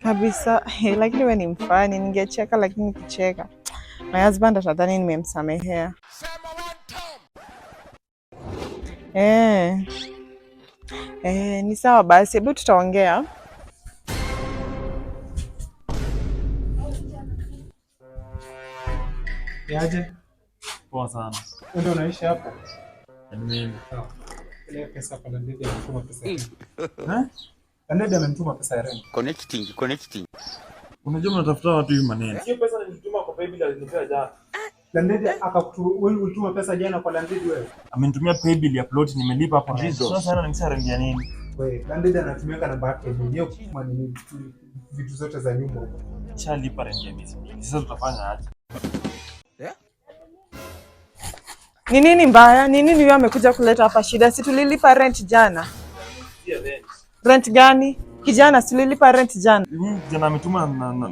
Kabisa. Lakini wewe ni mfani, ningecheka lakini nikicheka my husband atadhani nimemsamehea. Eh. Eh, ni sawa basi, hebu tutaongea. Niaje? Poa sana. Wewe ndio unaishi hapo? Ni mimi. Sawa. Ile pesa kwa landlady amenituma pesa ya rent. Eh? Landlady amenituma pesa ya rent. Connecting, connecting. Unajua mnatafuta watu hivi maneno. Hiyo pesa nilituma kwa paybill alinipea jana. Landlady akakutu wewe ulituma pesa jana kwa landlady wewe? Amenitumia paybill ya plot nimelipa hapo. Jesus. Sasa ana rent ya nini? Wewe, landlady anatumiaka namba yake mwenyewe kutuma nini vitu zote za nyumba huko. Nishalipa rent ya miezi 2. Sasa tutafanya aje? Ni nini mbaya? Ni nini huyo amekuja kuleta hapa shida? Si tulilipa rent jana? Rent gani? Kijana, si tulilipa rent jana? Huyu kijana ametuma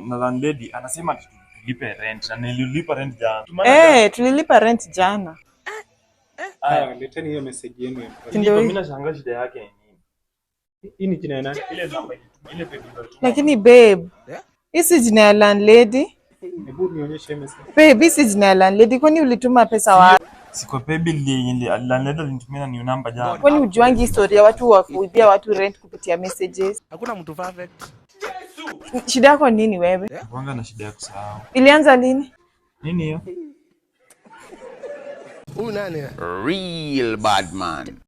na landlady anasema ati tulipe rent na nililipa rent jana. Eh, tulilipa rent jana. Haya, leteni hiyo message yenu ya M-Pesa. Ndio hii. Mimi nashangaa shida yake ni nini? Hii ni jina ya nani? Ile namba ile paybill alituma. Lakini babe, hii si jina ya landlady. Hebu nionyeshe message. Babe, hii si jina ya landlady. Kwani ulituma pesa wapi? Si kwa paybill yenye landlady alinitumia na new number jana. Kwani hujuangi historia watu wa kuibia watu rent kupitia messages? Hakuna mtu perfect. Shida yako ni nini wewe? Kwanza na shida ya kusahau. Ilianza lini? Nini hiyo? Huyu nani? Real bad man.